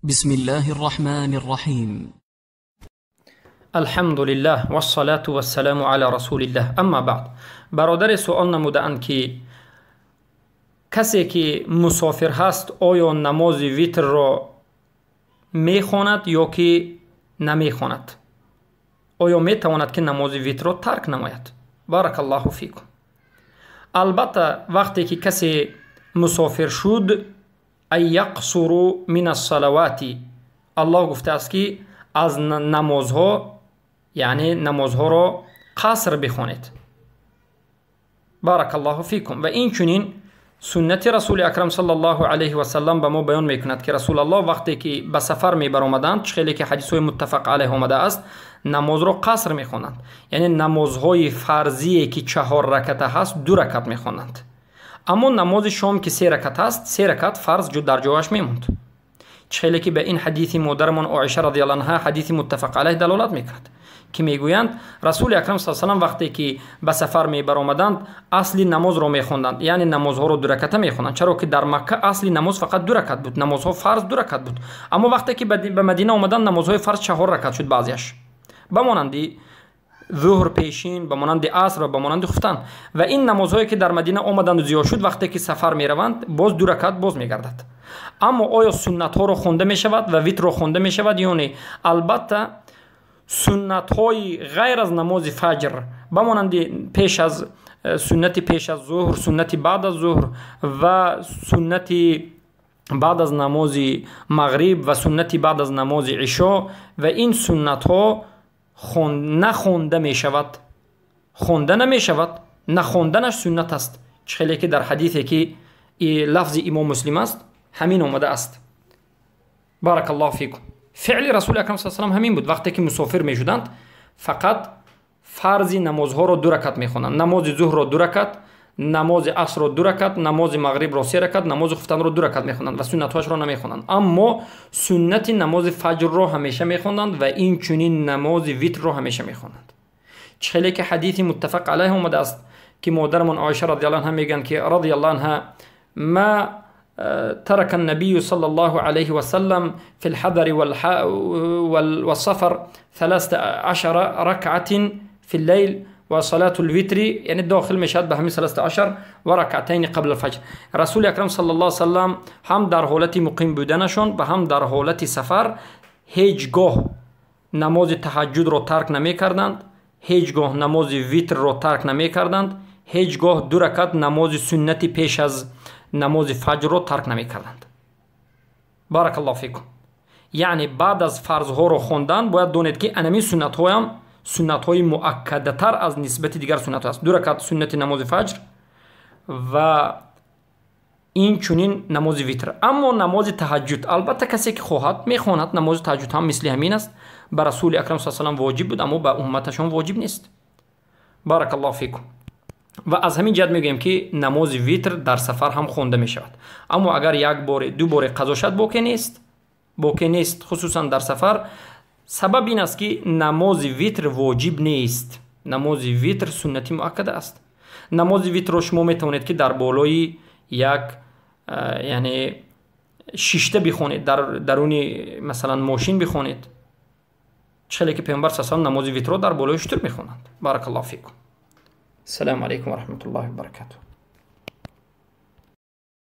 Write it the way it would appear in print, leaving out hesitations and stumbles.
بسم الله الرحمن الرحيم. الحمد لله والصلاة والسلام على رسول الله. اما بعد، برادر سؤال نمودند که کسی که مسافر هست آیا نماز ویتر را میخواند یا که نمیخواند؟ آیا میتواند که نماز ویتر را ترک نماید؟ بارک الله فیکم. البته وقتی که کسی مسافر شد، ای یقصر من الصلوات، الله گفته است که از نمازها، یعنی نمازها را قصر بخوانید. بارک الله فیکم. و این چنین سنت رسول اکرم صلی الله علیه و سلم به ما بیان میکند که رسول الله وقتی که به سفر میبرآمدند، خیلی که حدیث های متفق علیه آمده است، نماز را قصر میخوانند. یعنی نمازهای فرضی که 4 رکعت هست 2 رکعت میخوانند. اما نماز شام که 3 رکعت است، 3 رکعت فرض جو در جایش میموند. خیلی که به این حدیث مادرمان عایشه رضی الله عنها، حدیث متفق علیه، دلالت میکرد که میگویند رسول اکرم صلی الله علیه و سلم وقتی که به سفر میبرآمدند اصل نماز را میخوندند، یعنی نمازها را 2 رکعت میخوندند. چرا که در مکه اصل نماز فقط 2 رکعت بود، نمازها فرض 2 رکعت بود. اما وقتی که به مدینه آمدند نمازهای فرض 4 رکعت شد، بعضیش به مانند ظهر پیشین، به مانند عصر و به مانند خفتن. و این نمازهایی که در مدینه آمدند و زیاد شد، وقتی که سفر میروند باز 2 رکعت باز میگردد. اما آیا سنت ها را خونده میشود و ویتر را خونده میشود یا نه؟ البته سنت های غیر از نماز فجر، به مانند پیش از سنت پیش از ظهر، سنت بعد از ظهر و سنت بعد از نماز مغرب و سنت بعد از نماز عشا، و این سنت ها نخونده می شود، خونده نمی شود، نخوندنش سنت است. خیلی که در حدیثی که لفظ امام مسلم است همین آمده است. بارک الله فیکم. فعل رسول اکرم صلی الله علیه و سلم همین بود. وقتی که مسافر می شدند فقط فرض نمازها را 2 رکعت می خوندند. نماز ظهر را 2 رکعت، نماز عصر را 2 رکعت، نماز مغرب را 3 رکعت، نماز خفتن را 2 رکعت می خوندند و سنت‌هاش را نمی خوندند. اما سنت نماز فجر را همیشه می خوندند و این چنین نماز ویتر را همیشه می خوندند. خیلی که حدیث متفق علیه آمده است که مادرمان عایشه رضی الله عنها میگن که رضی الله عنها ما ترك النبي صلى الله عليه وسلم في الحضر والسفر 13 ركعة في الليل وصلاة الوتر، یعنی داخل میشد به همین 13 و رکعتین قبل الفجر. رسول اکرم صلی الله علیه وسلم هم در حالت مقیم بودنشون و هم در حالت سفر هیچگاه نماز تهجد را ترک نمی کردند، هیچگاه نماز ویتر را ترک نمی کردند، هیچگاه 2 رکعت نماز سنت پیش از نماز فجر را ترک نمی کردند. بارک الله فیکم. یعنی بعد از فرض ها را خواندن باید دانید که انمی سنت ها هم سنت های مؤکده تر از نسبت دیگر سنت ها است. 2 رکعت سنت نماز فجر و این چنین نماز ویتر. اما نماز تهجد البته کسی که خواهد میخواند، نماز تهجد هم مثل همین است، بر رسول اکرم صلی الله علیه و سلم واجب بود اما به امتشان واجب نیست. بارک الله فیکم. و از همین جهت میگوییم که نماز ویتر در سفر هم خونده میشود. اما اگر 1 بار 2 بار قضا شد باکی نیست، باکی نیست، خصوصا در سفر. سبب این است که نماز ویتر واجب نیست، نماز ویتر سنتی مؤکد است. نماز ویتر را شما میتوانید که در بالای یک یعنی شیشته بخونید، در درون مثلا ماشین بخونید. چه که پیامبر صلی الله علیه و نماز ویتر را در بالای شتر میخوانند. بارک الله فیکم. السلام علیکم و رحمت الله و برکاته.